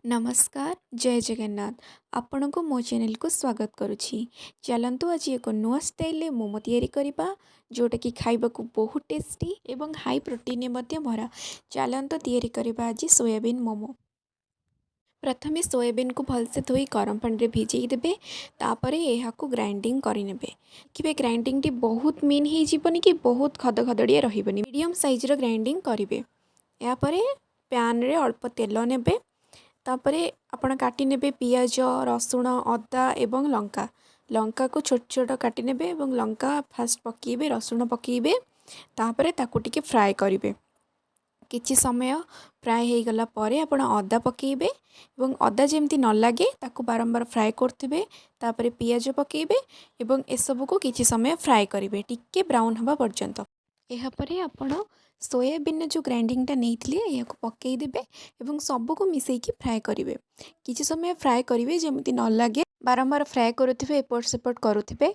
ନମସ୍କାର, ଜୟ ଜଗନ୍ନାଥ। ଆପଣଙ୍କୁ ମୋ ଚ୍ୟାନେଲକୁ ସ୍ୱାଗତ କରୁଛି। ଚାଲନ୍ତୁ, ଆଜି ଏକ ନୂଆ ଷ୍ଟାଇଲରେ ମୋମୋ ତିଆରି କରିବା, ଯେଉଁଟାକି ଖାଇବାକୁ ବହୁତ ଟେଷ୍ଟି ଏବଂ ହାଇ ପ୍ରୋଟିନରେ ମଧ୍ୟ ଭରା। ଚାଲନ୍ତୁ ତିଆରି କରିବା ଆଜି ସୋୟାବିନ୍ ମୋମୋ। ପ୍ରଥମେ ସୋୟାବିନ୍କୁ ଭଲସେ ଧୋଇ ଗରମ ପାଣିରେ ଭିଜେଇ ଦେବେ। ତାପରେ ଏହାକୁ ଗ୍ରାଇଣ୍ଡିଙ୍ଗ କରିନେବେ। ଦେଖିବେ, ଗ୍ରାଇଣ୍ଡିଙ୍ଗଟି ବହୁତ ମିନ୍ ହେଇଯିବନି କି ବହୁତ ଖଦଖଦଡ଼ିଆ ରହିବନି। ମିଡ଼ିୟମ୍ ସାଇଜ୍ର ଗ୍ରାଇଣ୍ଡିଙ୍ଗ କରିବେ। ଏହାପରେ ପ୍ୟାନ୍ରେ ଅଳ୍ପ ତେଲ ନେବେ। ତାପରେ ଆପଣ କାଟି ନେବେ ପିଆଜ, ରସୁଣ, ଅଦା ଏବଂ ଲଙ୍କା। ଲଙ୍କାକୁ ଛୋଟ ଛୋଟ କାଟି ନେବେ ଏବଂ ଲଙ୍କା ଫାଷ୍ଟ ପକାଇବେ, ରସୁଣ ପକାଇବେ। ତାପରେ ତାକୁ ଟିକେ ଫ୍ରାଏ କରିବେ। କିଛି ସମୟ ଫ୍ରାଏ ହେଇଗଲା ପରେ ଆପଣ ଅଦା ପକାଇବେ ଏବଂ ଅଦା ଯେମିତି ନ ଲାଗେ, ତାକୁ ବାରମ୍ବାର ଫ୍ରାଏ କରୁଥିବେ। ତାପରେ ପିଆଜ ପକାଇବେ ଏବଂ ଏସବୁକୁ କିଛି ସମୟ ଫ୍ରାଏ କରିବେ, ଟିକେ ବ୍ରାଉନ୍ ହେବା ପର୍ଯ୍ୟନ୍ତ। ଏହାପରେ ଆପଣ ସୋୟାବିନ୍ର ଯେଉଁ ଗ୍ରାଇଣ୍ଡିଙ୍ଗଟା ନେଇଥିଲେ, ଏହାକୁ ପକାଇଦେବେ ଏବଂ ସବୁକୁ ମିଶାଇକି ଫ୍ରାଏ କରିବେ। କିଛି ସମୟ ଫ୍ରାଏ କରିବେ, ଯେମିତି ନ ଲାଗେ। ବାରମ୍ବାର ଫ୍ରାଏ କରୁଥିବେ, ଏପଟ ସେପଟ କରୁଥିବେ।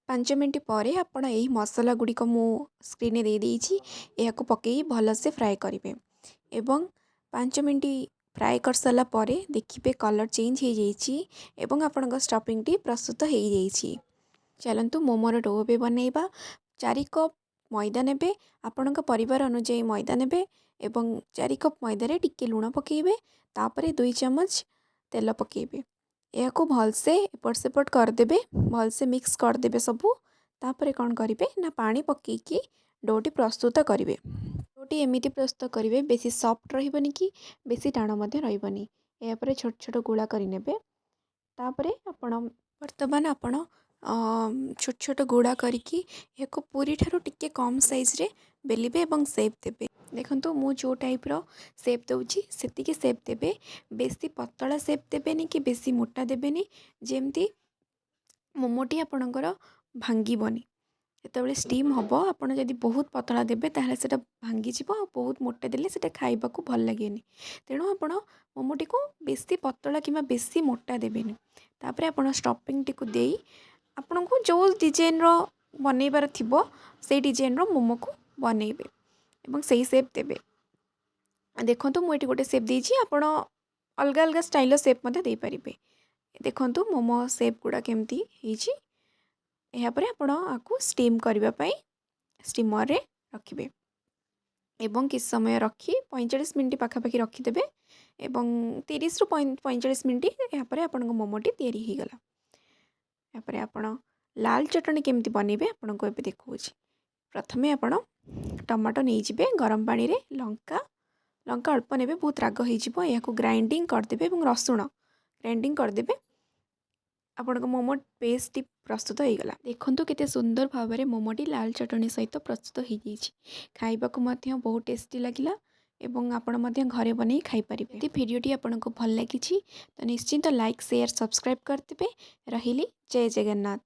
5 ମିନିଟ୍ ପରେ ଆପଣ ଏହି ମସଲା ଗୁଡ଼ିକ ମୁଁ ସ୍କ୍ରିନ୍ରେ ଦେଇଦେଇଛି, ଏହାକୁ ପକାଇ ଭଲସେ ଫ୍ରାଏ କରିବେ ଏବଂ 5 ମିନିଟ୍ ଫ୍ରାଏ କରିସାରିଲା ପରେ ଦେଖିବେ, କଲର୍ ଚେଞ୍ଜ ହେଇଯାଇଛି ଏବଂ ଆପଣଙ୍କ ଷ୍ଟଫିଂଟି ପ୍ରସ୍ତୁତ ହେଇଯାଇଛି। ଚାଲନ୍ତୁ, ମୋମୋର do ଏବେ ବନେଇବା। 4 କପ୍ ମଇଦା ନେବେ। ଆପଣଙ୍କ ପରିବାର ଅନୁଯାୟୀ ମଇଦା ନେବେ ଏବଂ 4 କପ୍ ମଇଦାରେ ଟିକେ ଲୁଣ ପକାଇବେ। ତାପରେ 2 ଚାମଚ ତେଲ ପକାଇବେ। ଏହାକୁ ଭଲସେ ଏପଟ ସେପଟ କରିଦେବେ, ଭଲସେ ମିକ୍ସ କରିଦେବେ ସବୁ। ତାପରେ କ'ଣ କରିବେ ନା, ପାଣି ପକାଇକି ଡୋଟି ପ୍ରସ୍ତୁତ କରିବେ। ଡୋଟି ଏମିତି ପ୍ରସ୍ତୁତ କରିବେ, ବେଶୀ ସଫ୍ଟ ରହିବନି କି ବେଶୀ ଟାଣ ମଧ୍ୟ ରହିବନି। ଏହାପରେ ଛୋଟ ଛୋଟ ଗୁଳା କରିନେବେ। ତାପରେ ଆପଣ ବର୍ତ୍ତମାନ ଆପଣ ଛୋଟ ଛୋଟ ଗୁଳା କରିକି ଏହାକୁ ପୁରୀ ଠାରୁ ଟିକେ କମ୍ ସାଇଜ୍ରେ ବେଲିବେ ଏବଂ ସେପ୍ ଦେବେ। ଦେଖନ୍ତୁ, ମୁଁ ଯେଉଁ ଟାଇପ୍ର ସେପ୍ ଦେଉଛି, ସେତିକି ସେପ୍ ଦେବେ। ବେଶୀ ପତଳା ସେପ୍ ଦେବେନି କି ବେଶୀ ମୋଟା ଦେବେନି, ଯେମିତି ମୋମୋଟି ଆପଣଙ୍କର ଭାଙ୍ଗିବନି ଯେତେବେଳେ ଷ୍ଟିମ୍ ହେବ। ଆପଣ ଯଦି ବହୁତ ପତଳା ଦେବେ, ତାହେଲେ ସେଇଟା ଭାଙ୍ଗିଯିବ ଆଉ ବହୁତ ମୋଟା ଦେଲେ ସେଇଟା ଖାଇବାକୁ ଭଲ ଲାଗେନି। ତେଣୁ ଆପଣ ମୋମୋଟିକୁ ବେଶୀ ପତଳା କିମ୍ବା ବେଶୀ ମୋଟା ଦେବେନି। ତାପରେ ଆପଣ ଷ୍ଟଫିଂଟିକୁ ଦେଇ ଆପଣଙ୍କୁ ଯେଉଁ ଡିଜାଇନ୍ର ବନେଇବାର ଥିବ, ସେଇ ଡିଜାଇନ୍ର ମୋମୋକୁ ବନେଇବେ ଏବଂ ସେଇ ସେପ୍ ଦେବେ। ଦେଖନ୍ତୁ, ମୁଁ ଏଠି ଗୋଟେ ସେପ୍ ଦେଇଛି। ଆପଣ ଅଲଗା ଅଲଗା ଷ୍ଟାଇଲ୍ର ସେପ୍ ମଧ୍ୟ ଦେଇପାରିବେ। ଦେଖନ୍ତୁ, ମୋମୋ ସେପ୍ ଗୁଡ଼ା କେମିତି ହେଇଛି। ଏହାପରେ ଆପଣ ଆକୁ ଷ୍ଟିମ୍ କରିବା ପାଇଁ ଷ୍ଟିମର୍ରେ ରଖିବେ ଏବଂ କିଛି ସମୟ ରଖି 45 ମିନିଟ୍ ପାଖାପାଖି ରଖିଦେବେ ଏବଂ 30ରୁ 45 ମିନିଟ୍। ଏହାପରେ ଆପଣଙ୍କ ମୋମୋଟି ତିଆରି ହେଇଗଲା। ଏହାପରେ ଆପଣ ଲାଲ ଚଟଣି କେମିତି ବନେଇବେ, ଆପଣଙ୍କୁ ଏବେ ଦେଖାଉଛି। ପ୍ରଥମେ ଆପଣ ଟମାଟୋ ନେଇଯିବେ, ଗରମ ପାଣିରେ ଲଙ୍କା, ଲଙ୍କା ଅଳ୍ପ ନେବେ, ବହୁତ ରାଗ ହେଇଯିବ। ଏହାକୁ ଗ୍ରାଇଣ୍ଡିଙ୍ଗ କରିଦେବେ ଏବଂ ରସୁଣ ଗ୍ରାଇଣ୍ଡିଙ୍ଗ କରିଦେବେ। ଆପଣଙ୍କ ମୋମୋ ପେଷ୍ଟଟି ପ୍ରସ୍ତୁତ ହେଇଗଲା। ଦେଖନ୍ତୁ, କେତେ ସୁନ୍ଦର ଭାବରେ ମୋମୋଟି ଲାଲ ଚଟଣି ସହିତ ପ୍ରସ୍ତୁତ ହେଇଯାଇଛି। ଖାଇବାକୁ ମଧ୍ୟ ବହୁତ ଟେଷ୍ଟି ଲାଗିଲା ଏବଂ ଆପଣ ମଧ୍ୟ ଘରେ ବନେଇ ଖାଇପାରିବେ। ଯଦି ଭିଡ଼ିଓଟି ଆପଣଙ୍କୁ ଭଲ ଲାଗିଛି, ତ ନିଶ୍ଚିନ୍ତ ଲାଇକ୍, ସେୟାର, ସବସ୍କ୍ରାଇବ୍ କରିଦେବେ। ରହିଲି, ଜୟ ଜଗନ୍ନାଥ।